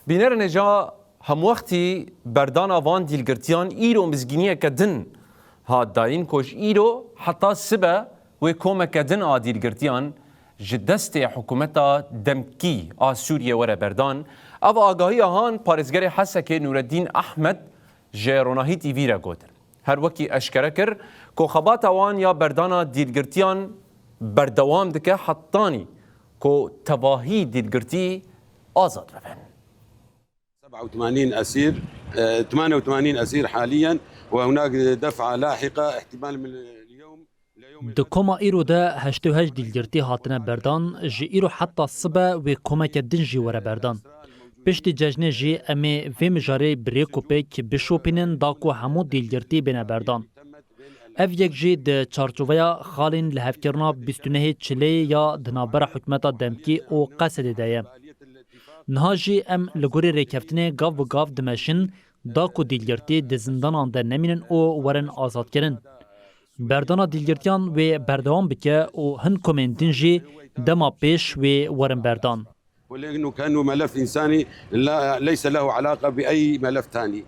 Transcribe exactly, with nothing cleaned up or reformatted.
Bînerên hêja, hemwextî berdana van dîlgirtiyan îro mizgîniyeke din hat dayîn, ku ji îro heta sibe wê komeke din a dîlgirtiyan ji destê hikûmeta demkî a Sûriyê were berdan. Ev agahiya han parêzgerê Hesekê Nûreddîn Ehmed ji Ronahî T V re gotin. Her wekî eşkere kir ku xebata wan ya berdana dîlgirtiyan berdewam dike hetanî ku tevahî dîlgirtî azad bibin. سبعة وثمانين أسير، آه، ثمانية وثمانين أسير حاليًا، وهناك دفعة لاحقة احتمال من اليوم. Di koma îro de heştê û heşt dîlgirtî hatine berdan, ji îro heta sibe wê komeke din jî were berdan. Piştî cejnê jî em ê vê mijarê bi rêkopêk bişopînin da ku hemû dîlgirtî bêne berdan. Ev yek jî di çarçoveya xalên lihevkirina bîst û nehê Çileyê ya di navbera hikûmeta demkî û Qesedê de ye. Niha jî em li gorî rêkeftinê gav bi gav dimeşin da ku dîlgirtî di zindanan de nemînin û werin azadkirin. Berdana dîlgirtiyan wê berdewam bike û hin komên din jî dema pêş wê werin berdan. ولأنه كأنه ملف إنساني لا، ليس له علاقة بأي ملف ثاني.